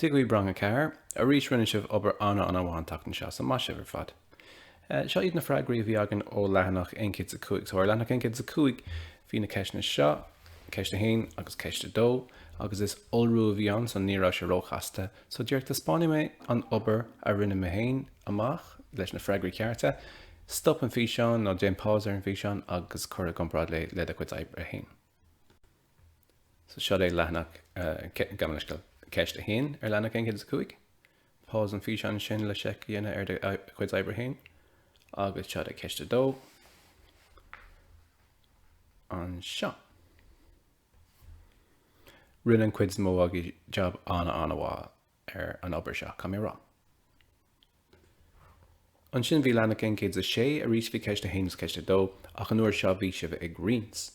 Dia dhaoibh Rang 4, arís rinne sibh obair an-an-mhaith an tseachtain seo, so maith sibh ar fad. Seo iad na freagraí a bhí againn ó leathanach 105. So ar leathanach 105 bhí na ceisteanna seo, ceist 1 agus ceist 2, agus is iolrú a bhí ann so ní raibh sé róchasta. So díreach taispeánfaidh mé an obair a rinne mé féin amach leis na freagraí cearta. Stop an físeán nó déan pause ar an bhfíseán agus cuir i gcomparáid le do chuid oibre féin. So seo é leathanach, gabh mo leithscéal, ceist 1 ar leathanach 105. Pause an físeán sin le seic a dhéanamh ar do chuid oibre féin. Agus seo é ceist 2 anseo. Rinne an cuid is mó agaibh jab an-an-mhaith ar an obair seo, caithfidh mé a rá. Ansin bhí leathanach 106, arís bhí ceist 1 agus ceist 2, ach an uair seo bhí sibh ag roinnt.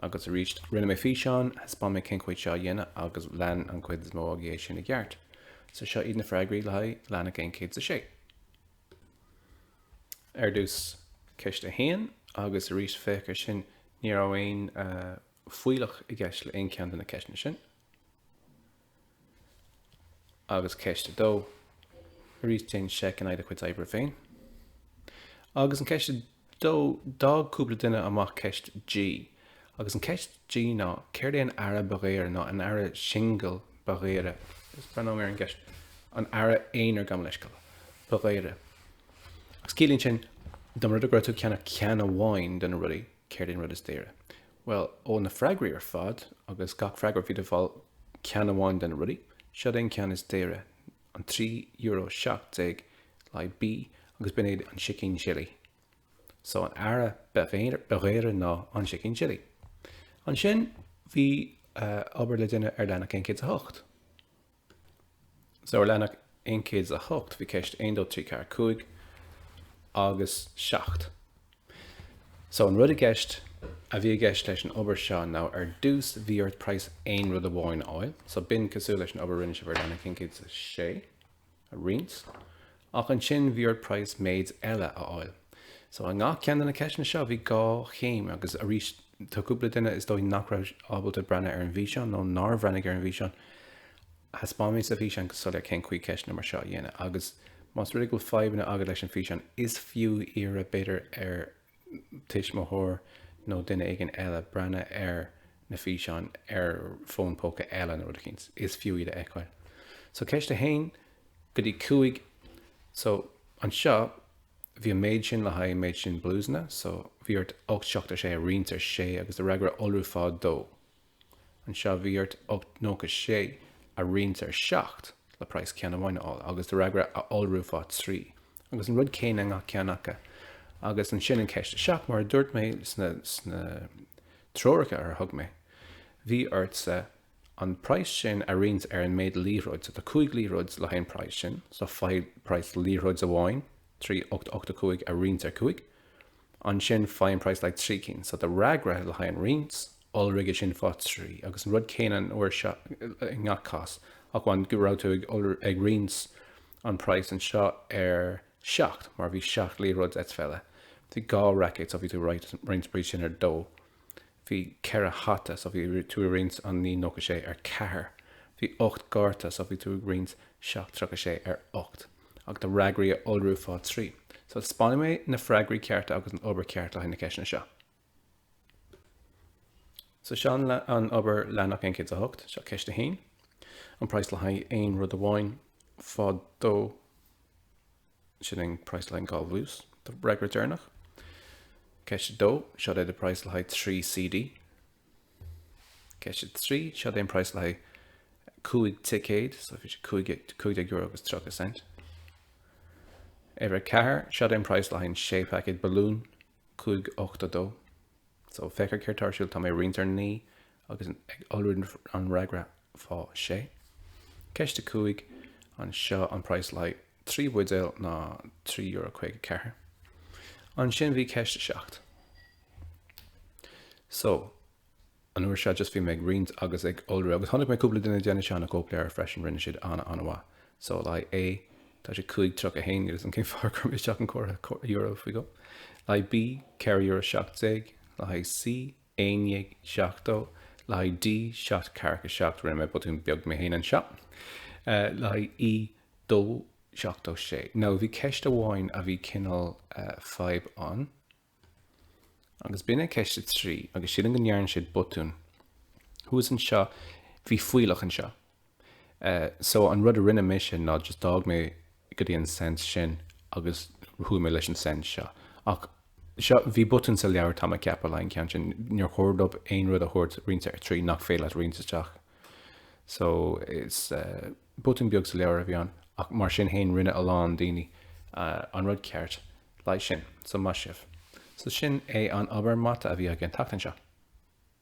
Agus arís, rinne mé físeán, thaispeáin mé cén chaoi seo a dhéanamh agus lean an chuid is mó agaibh é sin i gceart. So seo iad na freagraí le haghaidh leathanach 106. Ar dtús, ceist 1, agus arís féach ar sin, ní raibh aon fuílleach i gceist le aon cheann de na ceisteanna sin. Agus ceist 2. Arís déan seic in aghaidh do chuid oibre féin. Agus an ceist 2, d'fhág cúpla duine amach ceist G. Agus an ceist G ná, céard é an earra ba dhaoire nó an earra singil ba dhaoire? Just breathnóidh mé ar an gceist. An earra aonair, gabh mo leithscéal, ba dhaoire. Agus ciallaíonn sin, dá mba rud é go raibh tú ag ceannach ceann amháin de na rudaí, céard é an rud is daoire? Bhuel, ó na freagraí ar fad, agus gach freagra bhí tú ag fáil ceann amháin de na rudaí, seo é an ceann is daoire, an €3.17 le haghaidh B, agus b'in é an sicín sillí. So an earra ba dhaoire ná an sicín sillí. Ansin bhí obair le déanamh ar leathanach 108. So ar leathanach 108 bhí ceist 1, 2, 3, 4, 5 agus 7. So an rud i gceist a bhí i gceist leis an obair seo ná ar dtús bhí ort praghas aon rud amháin a fháil. So b'in cosúil leis an obair a rinne sibh ar leathanach 106 a roinnt. Ach ansin bhí ort praghas méid eile a fháil. So i ngach ceann de na ceisteanna seo bhí dhá chéim agus arís tá cúpla duine is dóigh nach raibh ábalta breathnú ar an bhfíseán nó nár bhreathnaigh ar an bhfíseán. Thaispeáin mé sa bhfíseán go soiléir cén chaoi ceisteanna mar seo a dhéanamh agus más rud é go bhfuil fadhbanna agat leis an bhfíseán is fiú iarraidh b'fhéidir ar tuismitheoir nó duine éigin eile breathnú ar na físeáin ar fón póca eile nó rud eicínt. Is fiú iad a fheiceáil. So ceist 1 go dtí 5 so anseo bhí an méid sin le haghaidh an méid sin blúsanna so bhí ort 8 7 6 a roinnt ar 6 agus do fhreagra a iolrú fá 2. Anseo bhí ort 8 96 a roinnt ar 7 le praghas ceann amháin a fháil agus do fhreagra a iolrú fá 3. Agus an rud céanna i ngach ceann acu. Agus ansin an ceist 7, mar a dúirt mé sna, sna treoracha a thug mé, bhí ortsa an praghas sin a roinnt ar an méid liathróid. So tá 5 liathróid le haghaidh an praghas sin, so faigh praghas liathróid amháin, 3 8 8 5 a roinnt ar 5. Ansin faigh an praghas le haghaidh 3 cinn. So do fhreagra le haghaidh an roinnt, iolraigh é sin fá 3. Agus an rud céanna an uair seo i ngach cás, ach amháin go raibh tú ag ag roinnt an praghas anseo ar 7, mar bhí 7 liathróid eitpheile. Bhí 2 raicéad, so bhí tú ag roinnt an praghas sin ar 2. Bhí 4 hata, so bhí tú ag roinnt an 9.96 ar 4. Bhí 8 gcárta, so bhí tú ag roinnt 7.36 ar 8. Ach do fhreagraí a iolrú fá 3. So taispeánfaidh mé na freagraí cearta agus an obair ceart le haghaidh na ceisteanna seo. So seo an obair leathanach 108, seo ceist 1. An praghas le haghaidh aon rud amháin fá 2, sin an praghas le haghaidh an 2 bhlús, do fhreagra deireanach. Ceist 2, seo é do praghas le haghaidh 3 CD. Ceist 3, seo é an praghas le haghaidh 5 ticéad, so bhí sé €15 agus 30 cent. Uimhir 4, seo é an praghas le haghaidh 6 paicéad balún, 5 8 2. So féach ar céard atá ar siúl, tá mé ag roinnt ar 9 agus ag iolrú an fhreagra fá 6. Ceist 5, anseo an praghas le haghaidh 3 bhuidéal ná €3.54. Ansin bhí ceist 7. So, an uair seo just bhí mé ag roinnt agus ag iolrú agus chonaic mé cúpla duine ag déanamh seo na cóipleabhair freisin, rinne siad an-an-mhaith. So le haghaidh A, tá sé 5.31 agus an cén fáth ar chuir mé isteach an comhartha euro faoi dhó. Le haghaidh B, €4.17, le haghaidh C, 11.70, le haghaidh D, 7.47, rinne mé botún beag mé féin anseo. Le haghaidh E 2 76. Now bhí ceist amháin a bhí cineál fadhb ann agus b'in é ceist 3 agus sílim go ndearna siad botún. Thuas anseo, bhí fuílleach anseo. So an rud a rinne mise ná just d'fhág mé go dtí an sentence sin agus chuaigh mé leis an sentence seo. Ach seo, bhí botún sa leabhar tá mé ag ceapadh le haghaidh an ceann sin. Níor chóir dóibh aon rud a thabhairt roinnte ar 3 nach féidir leat roinnt isteach. So is botún beag sa leabhar a bhí ann ach mar sin féin rinne a lán daoine an rud ceart le sin. So maith sibh. So sin é an obair mata a bhí againn an tseachtain seo.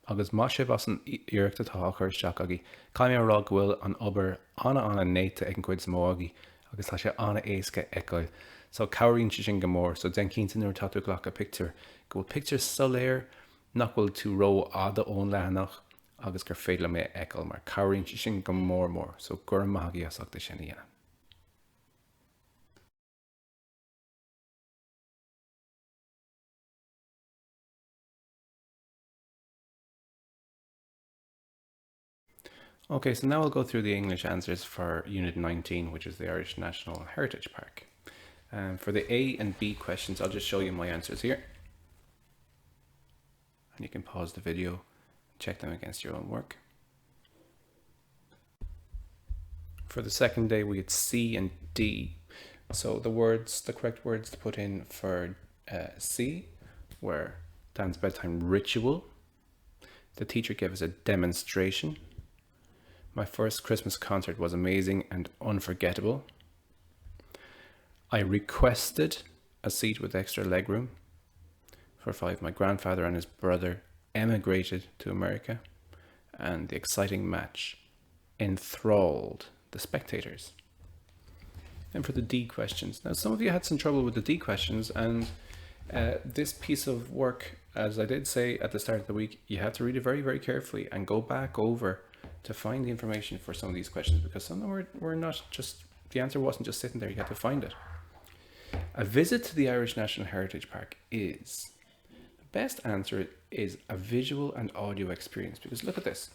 Agus maith sibh as an iarracht atá á chur isteach agaibh. Caithfidh mé a rá go bhfuil an obair ana-ana néata ag an gcuid is mó agaibh agus tá sé ana-éasca a fheiceáil. So cabhraíonn sé sin go mór. So déan cinnte nuair atá tú ag glacadh pictiúr go bhfuil pictiúr soiléir, nach bhfuil tú ró-fhada ón leathanach agus gur féidir liom é a fheiceáil mar cabhraíonn sé sin go mór mór. So go raibh maith agaibh as ucht é sin a dhéanamh. Okay, so now I'll go through the English answers for Unit 19, which is the Irish National Heritage Park. Um, for the A and B questions, I'll just show you my answers here. And you can pause the video and check them against your own work. For the second day, we had C and D. So the words, the correct words to put in for uh, C were Dan's bedtime ritual. The teacher gave us a demonstration. My first Christmas concert was amazing and unforgettable. I requested a seat with extra legroom. For 5, my grandfather and his brother emigrated to America, and the exciting match enthralled the spectators. And for the D questions. Now, some of you had some trouble with the D questions, and uh, this piece of work, as I did say at the start of the week, you have to read it very, very carefully and go back over to find the information for some of these questions because some of them were, were not just, the answer wasn't just sitting there, you had to find it. A visit to the Irish National Heritage Park is the best answer is a visual and audio experience because look at this.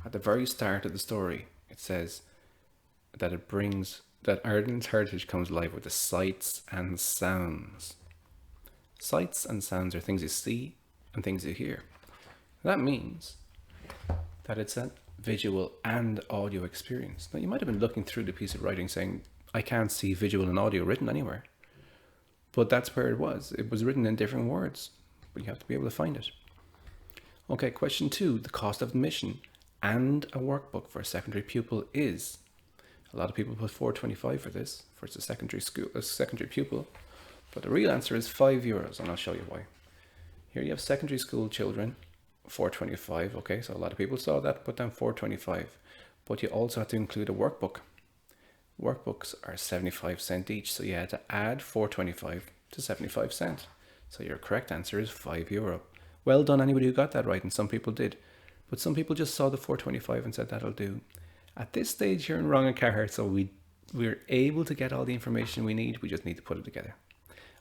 At the very start of the story, it says that it brings that Ireland's heritage comes alive with the sights and sounds. Sights and sounds are things you see and things you hear. That means that it's a visual and audio experience. Now, you might have been looking through the piece of writing saying, I can't see visual and audio written anywhere. But that's where it was. It was written in different words, but you have to be able to find it. Okay, question 2, the cost of admission and a workbook for a secondary pupil is. A lot of people put 4.25 for this, for it's a secondary school, a secondary pupil, but the real answer is 5 euros, and I'll show you why. Here you have secondary school children, 4.25. Okay, so a lot of people saw that, put down 4.25, but you also have to include a workbook. Workbooks are 75 cent each, so you had to add 4.25 to 75 cent. So your correct answer is 5 euro. Well done anybody who got that right, and some people did. But some people just saw the 4.25 and said that'll do. At this stage here in Rang a Ceathair, so we we're able to get all the information we need, we just need to put it together.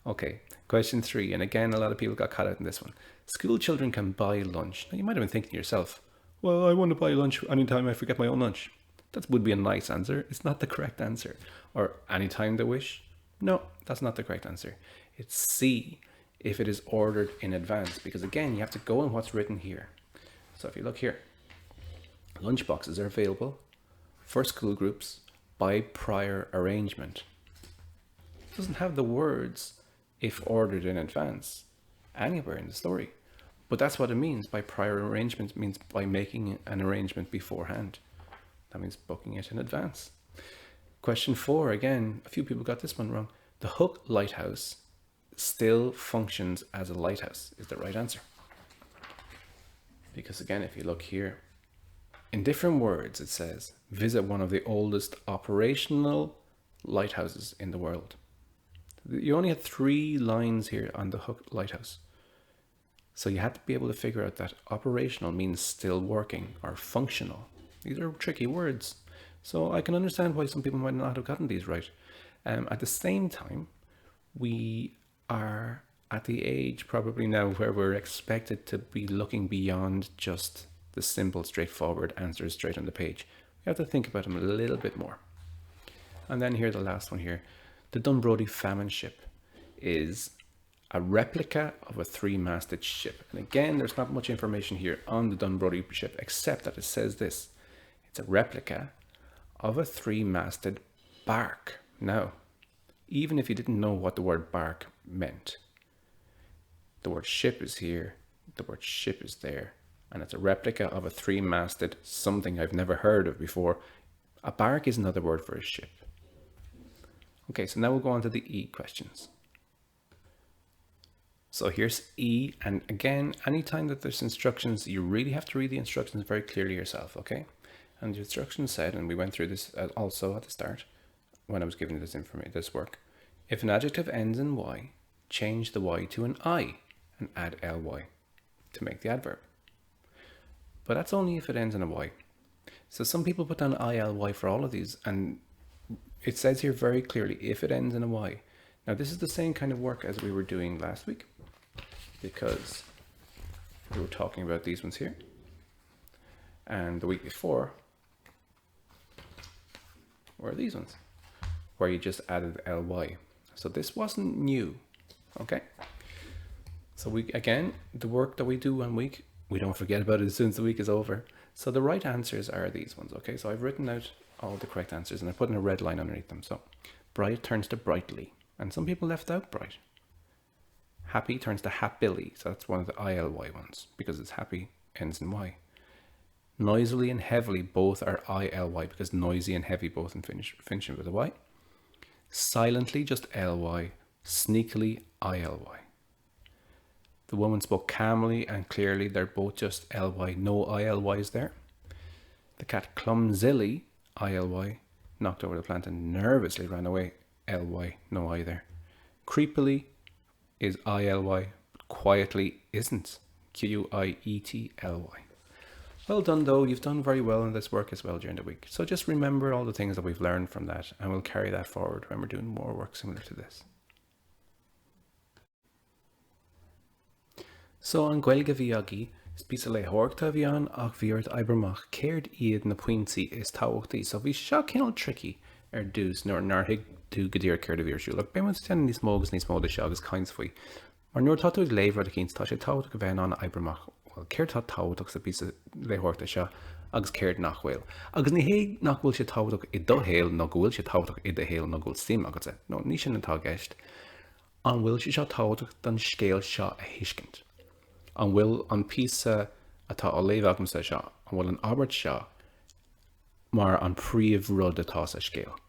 Okay, question 3, and again a lot of people got caught out in this one. School children can buy lunch. Now you might have been thinking to yourself, well, I want to buy lunch anytime I forget my own lunch. That would be a nice answer. It's not the correct answer. Or anytime they wish. No, that's not the correct answer. It's C, if it is ordered in advance, because again, you have to go on what's written here. So if you look here, lunch boxes are available for school groups by prior arrangement. It doesn't have the words if ordered in advance anywhere in the story. But that's what it means by prior arrangement. It means by making an arrangement beforehand. That means booking it in advance. Question 4, again, a few people got this one wrong. The Hook Lighthouse still functions as a lighthouse is the right answer. Because again, if you look here, in different words, it says, visit one of the oldest operational lighthouses in the world. You only had 3 lines here on the Hook Lighthouse. So you had to be able to figure out that operational means still working or functional. These are tricky words. So I can understand why some people might not have gotten these right. At the same time, we are at the age probably now where we're expected to be looking beyond just the simple, straightforward answers straight on the page. We have to think about them a little bit more. And then here, the last one here, the Dunbrody famine ship is a replica of a three-masted ship. And again, there's not much information here on the Dunbrody ship, except that it says this. It's a replica of a three-masted bark. Now, even if you didn't know what the word bark meant, the word ship is here, the word ship is there, and it's a replica of a three-masted something I've never heard of before. A bark is another word for a ship. Okay, so now we'll go on to the E questions. So here's E, and again, anytime that there's instructions, you really have to read the instructions very clearly yourself, okay? And the instructions said, and we went through this uh, also at the start when I was giving this information, this work, if an adjective ends in Y, change the Y to an I and add ly to make the adverb. But that's only if it ends in a Y. So some people put down ILY for all of these, and it says here very clearly if it ends in a Y. Now this is the same kind of work as we were doing last week because we were talking about these ones here. And the week before were these ones where you just added ly. So this wasn't new, okay? So we again, the work that we do one week, we don't forget about it as soon as the week is over. So the right answers are these ones, okay? So I've written out all the correct answers and I put in a red line underneath them. So bright turns to brightly, and some people left out bright. Happy turns to happily, so that's one of the ILY ones because it's happy ends in Y. Noisily and heavily both are ILY because noisy and heavy both in finish, finishing with a Y. Silently, just LY. Sneakily, ILY. The woman spoke calmly and clearly. They're both just LY. No ILYs there. The cat clumsily, ILY, knocked over the plant and nervously ran away. LY, no I there. Creepily is ILY, but quietly isn't. Q I E T L Y. Well done, though. You've done very well in this work as well during the week. So just remember all the things that we've learned from that, and we'll carry that forward when we're doing more work similar to this. So an Ghaeilge a bhí agaibh, is píosa léitheoireachta a bhí ann ach bhí ort oibriú amach céard iad na pointí is tábhachtaí. So bhí seo cineál tricky ar dtús nuair nár thuig tú go díreach céard a bhí ar siúl. Ach beidh muid ag déanamh níos mó agus níos mó de seo agus caint faoi. Mar nuair atá tú ag léamh rud eicínt tá sé tábhachtach a bheith in ann a oibriú amach bhuel céard atá tábhachtach sa bpíosa léitheoireachta seo agus céard nach bhfuil. Agus ní hé nach bhfuil sé tábhachtach i do shaol nó go bhfuil sé tábhachtach i do shaol nó go bhfuil suim agatsa. No, ní sin atá i gceist. An bhfuil sé seo tábhachtach don scéal seo a thuiscint? An bhfuil an píosa atá á léamh agamsa seo, an bhfuil an abairt seo mar an príomh-rud atá sa scéal?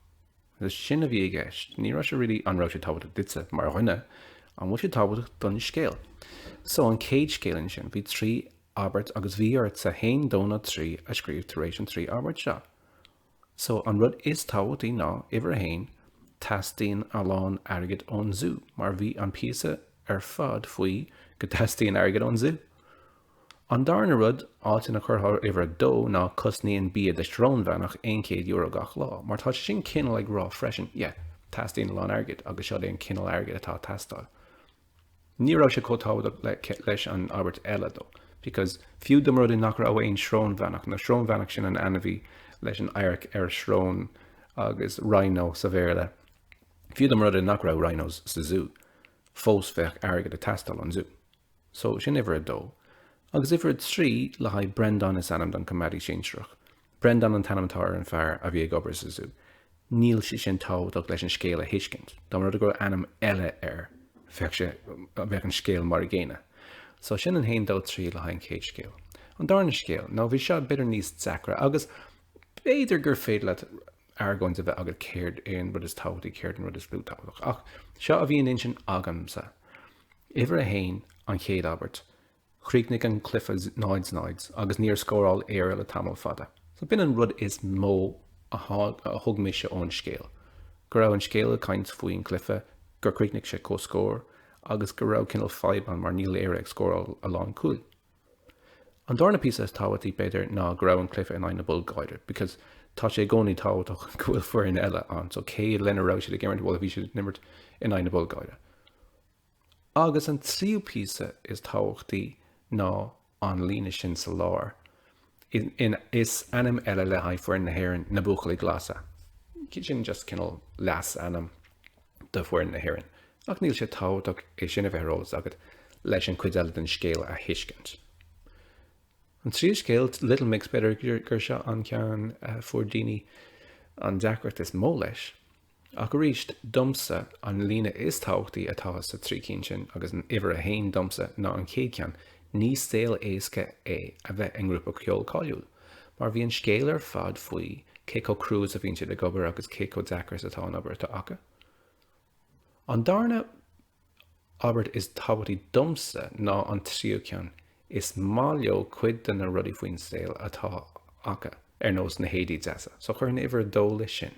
Agus sin a bhí i gceist. Ní raibh sé really an raibh sé tábhachtach duitse mar dhuine, an bhfuil sé tábhachtach don scéal? So an chéad scéal ansin, bhí 3 abairt agus bhí ortsa 1, 2 nó 3 a scríobh tar éis an 3 abairt seo. So, an rud is tábhachtaí ná, uimhir a haon, teastaíonn a lán airgid ón zú, mar bhí an píosa ar fad faoi go dteastaíonn airgead ón zú. An darna rud, áit ina chuirfeá uimhir a dó, ná cosnaíonn bia do shrónbheannach €100 gach lá, mar tá sé sin cineál ag rá freisin, yeah, teastaíonn a lán airgid agus seo é an cineál airgid atá ag teastáil. Ní raibh sé chomh tábhachtach leis an abairt eile though, because fiú dá mba rud é nach raibh aon srónbheannach, nó srónbheannach sin an ainmhí leis an adharc ar a srón agus rhino sa Bhéarla, fiú dá mba rud é nach raibh rhinos sa zú, fós bheadh airgead ag teastáil ón zú. So sin uimhir a dó. Agus uimhir a 3 le haghaidh Breandán is ainm don coimeádaí sinsearach. Breandán an t-ainm atá ar an fear a bhí ag obair sa zú. Níl sé sin tábhachtach leis an scéal a thuiscint. Dá mba rud é go raibh ainm eile air, bheadh sé, bheadh an scéal mar a gcéanna. So sin an haon, dó, trí le haghaidh an chéad scéal. An darna scéal, nó bhí seo b'fhéidir níos deacra agus b'fhéidir gur féidir leat argóint a bheith agat céard é an rud is tábhachtaí, céard an rud is lú tábhachtach. Ach seo a bhí in intinn agamsa. Uimhir a haon, an chéad abairt. Chríochnaigh an cluiche 0-0 agus níor scóráil Éire le tamall fada. So b'in an rud is mó a thug mise ón scéal, go raibh an scéal ag caint faoin gcluiche, gur chríochnaigh sé comhscór agus go raibh cineál fadhb ann mar níl Éire ag scóráil a lán cúil. An darna píosa is tábhachtaí b'fhéidir ná go raibh an cluiche in aghaidh na Bulgáire because tá sé i gcónaí tábhachtach go bhfuil foireann eile ann so cé lena raibh siad ag imirt? Bhuel bhí siad ag imirt in aghaidh na Bulgáire. Agus an tríú píosa is tábhachtaí ná an líne sin sa lár. Is ainm eile le haghaidh foireann na hÉireann na Buachaillí Glasa. Sin just cineál leasainm do foireann na hÉireann. Ach níl sé tábhachtach é sin a bheith ar eolas agat leis an chuid eile den scéal a thuiscint. An tríú scéal, Little Mix, b'fhéidir gur seo an ceann a fuair daoine an deacracht is mó leis. Ach arís, domsa, an líne is tábhachtaí atá sa trí cinn sin, agus an uimhir a haon domsa, ná an chéad cheann, ní saol éasca é a bheith i ngrúpa ceoil cáiliúil. Mar bhí an scéal ar fad faoi cé chomh crua is a bhíonn siad ag obair agus cé chomh deacair is atá an obair atá acu. An darna abairt is tábhachtaí domsa ná an tríú ceann, is maith leo cuid de na rudaí faoin saol atá acu, ar nós na héadaí deasa. So chuirfinn uimhir a dó leis sin.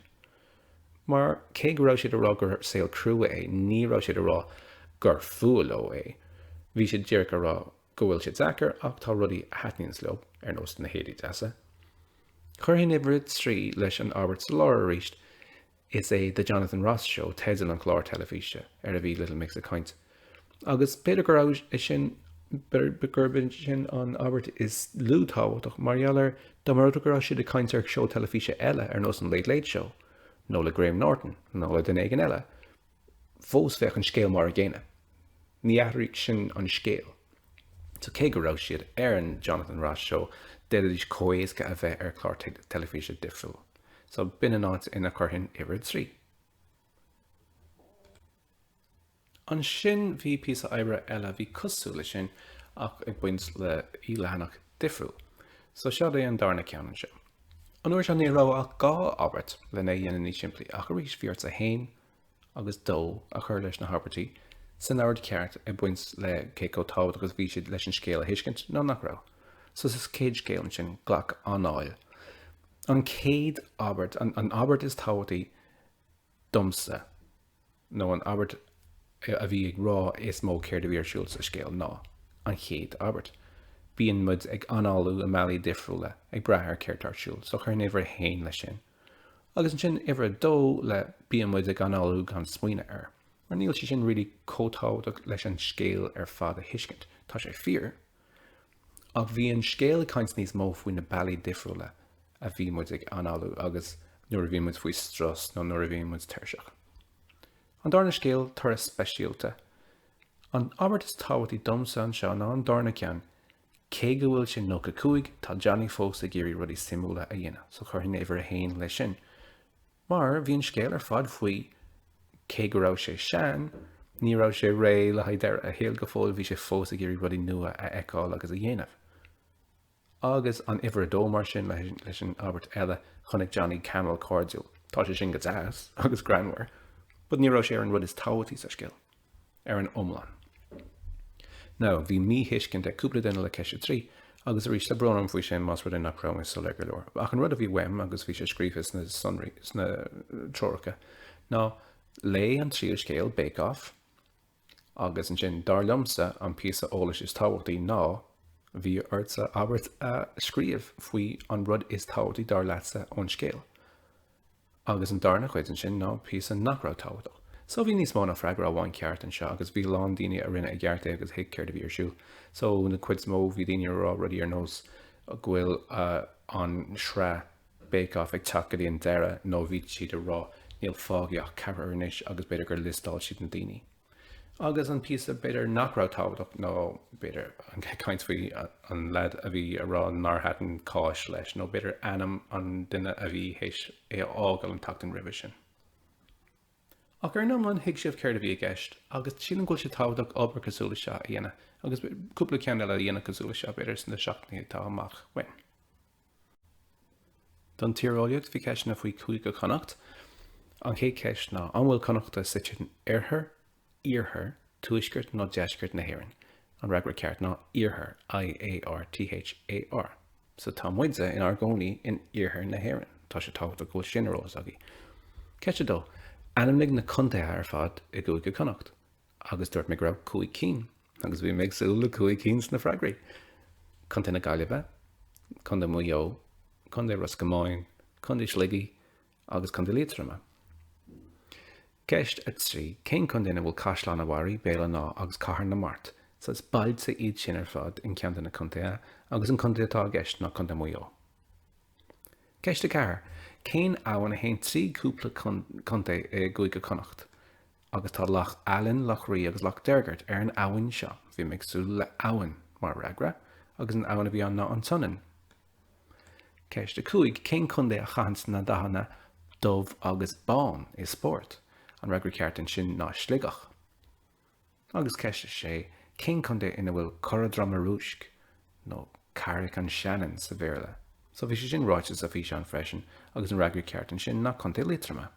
Mar cé go raibh siad ag rá gur saol crua é, ní raibh siad ag rá gur fuath leo é. Bhí siad díreach ag rá go bhfuil sé deacair ach tá rudaí a thaitníonns leo, ar nós na héadaí deasa. Chuirfinn uimhir a trí leis an abairt sa lár arís, Is é The Jonathan Ross Show teideal an chláir teilifíse ar a bhí Little Mix ag caint. Agus b'fhéidir go raibh é sin, gurb é sin an abairt is lú tábhachtach mar gheall ar dá mba rud é go raibh siad ag caint ar seó teilifíse eile ar nós an Late Late Show nó le Graham Norton nó le duine éigin eile, fós bheadh an scéal mar a gcéanna. Ní athraíonn sin an scéal. So cé go raibh siad ar an Jonathan Ross Show, d'fhéadfaidís chomh héasca a bheith ar chlár teilifíse difriúil. So b'in an áit ina chuirfinn uimhir 3. Ansin bhí píosa oibre eile a bhí cosúil leis sin ach ag baint le leathanach difriúil. So seo é an darna ceann anseo. An uair seo ní raibh ach dhá abairt lena dhéanamh níos simplí ach arís bhí ortsa 1 agus 2 a chur leis na habairtí san ord ceart ag baint le cé chomh tábhachtach is bhí siad leis an scéal a thuiscint nó nach raibh. So sa chéad scéal ansin, glac anáil. An chéad abairt, an abairt is tábhachtaí domsa, nó an abairt a bhí ag rá is mó céard a bhí ar siúl sa scéal ná an chéad abairt. Bíonn muid ag análú i mbealaí difriúla ag brath ar céard tá ar siúl, so chuirfinn uimhir a haon leis sin. Agus ansin uimhir a dó le bíonn muid ag análú gan smaoineamh air. Mar níl sé sin really chomh tábhachtach leis an scéal ar fad a thuiscint. Tá sé fíor. Ach bhí an scéal ag caint níos mó faoi na bealaí difriúla a bhí muid ag análú agus nuair a bhí muid faoi strus nó nuair a bhí muid tuirseach. An darna scéal, turas speisialta. An abairt is tábhachtaí domsa anseo ná an darna ceann, cé go bhfuil sé 95, tá Johnny fós ag iarraidh rudaí suimiúla a dhéanamh, so chuirfinn uimhir a haon leis sin. Mar bhí an scéal ar fad faoi cé go raibh sé sean, ní raibh sé réidh le haghaidh deireadh a shaoil go fóill, bhí sé fós ag iarraidh rudaí nua a fheiceáil agus a dhéanamh. Agus an uimhir a dó mar sin leis an abairt eile, chonaic Johnny camall cairdiúil. Tá sé sin go deas agus greannmhar, but ní raibh sé ar an rud is tábhachtaí sa scéal. ar an iomlán. Now, bhí míthuiscint ag cúpla duine le ceist 3, agus arís, tá brón orm faoi sin más rud é nach raibh mé soiléir go leor. Ach an rud a bhí uaim, agus bhí sé scríofa sna sonraí, sna treoracha, ná léigh an tríú scéal, Bake Off, agus ansin, dar liomsa, an píosa eolais is tábhachtaí ná, bhí ortsa abairt a scríobh faoi an rud is tábhachtaí dar leatsa ón scéal. Agus an darna cuid ansin ná píosa nach raibh tábhachtach. So bhí níos mó ná freagra amháin ceart anseo agus bhí a lán daoine a rinne i gceart é agus thuig céard a bhí ar siúl. So na cuid is mó bhí daoine ag rá rudaí ar nós go bhfuil an sraith Bake Off ag teacht go dtí an deireadh nó bhí siad ag rá níl fágtha ach ceathrar anois agus b'fhéidir gur liostáil siad na daoine. Agus an píosa b'fhéidir nach raibh tábhachtach nó b'fhéidir an caint faoi an leaid a bhí a rá nár thaitin cáis leis nó b'fhéidir ainm an duine a bhí théis é a fhágáil an tseachtain roimhe sin. Ach ar an iomlán thuig sibh céard a bhí i gceist agus sílim go bhfuil sé tábhachtach obair cosúil le seo a dhéanamh agus cúpla ceann eile a dhéanamh cosúil le seo b'fhéidir sna seachtainí atá amach uainn. Don tíreolaíocht, bhí ceisteanna faoi Chúige Chonnacht. An chéad cheist ná, an bhfuil Connachta suite in oirthear, iarthar, tuaisceart nó deisceart na hÉireann? An fhreagra ceart ná iarthar, I-A-R-T-H-A-R. So tá muide inár gcónaí in iarthar na hÉireann. Tá sé tábhachtach go bhfuil sin ar eolas agaibh. Ceist 2. Ainmnigh na contaetha ar fad i gCúige Chonnacht. Agus dúirt mé go raibh cúig cinn, agus bhí mé ag súil le cúig cinn sna freagraí. Contae na Gaillimhe, Contae Mhaigh Eo, Contae Ros Comáin, Contae Shligigh agus Contae Liatroma. Ceist 3. Cén contae ina bhfuil Caisleán an Bharraigh, Béal an Átha agus Cathair na Mart? So is bailte iad sin ar fad in ceann de na contaetha agus an contae atá i gceist ná Contae Mhaigh Eo. Ceist 4. Cén abhainn a théann trí cúpla contae i gCúige Connacht? Agus tá Loch Ailein, Loch Rí agus Loch Deirgeirt ar an abhainn seo. Bhí mé ag súil le abhainn mar fhreagra agus an abhainn a bhí ann ná an tSionainn. Ceist 5. Cén contae a chaitheanns na dathanna dubh agus bán i spórt? An fhreagra ceart ansin ná Sligeach. Agus ceist 6, Cén contae ina bhfuil Cora Droma Rúisc, nó Carrick on Shannon sa Bhéarla? So bhí sé sin ráite sa físeán freisin agus an fhreagra ceart ansin ná Contae Liatroma.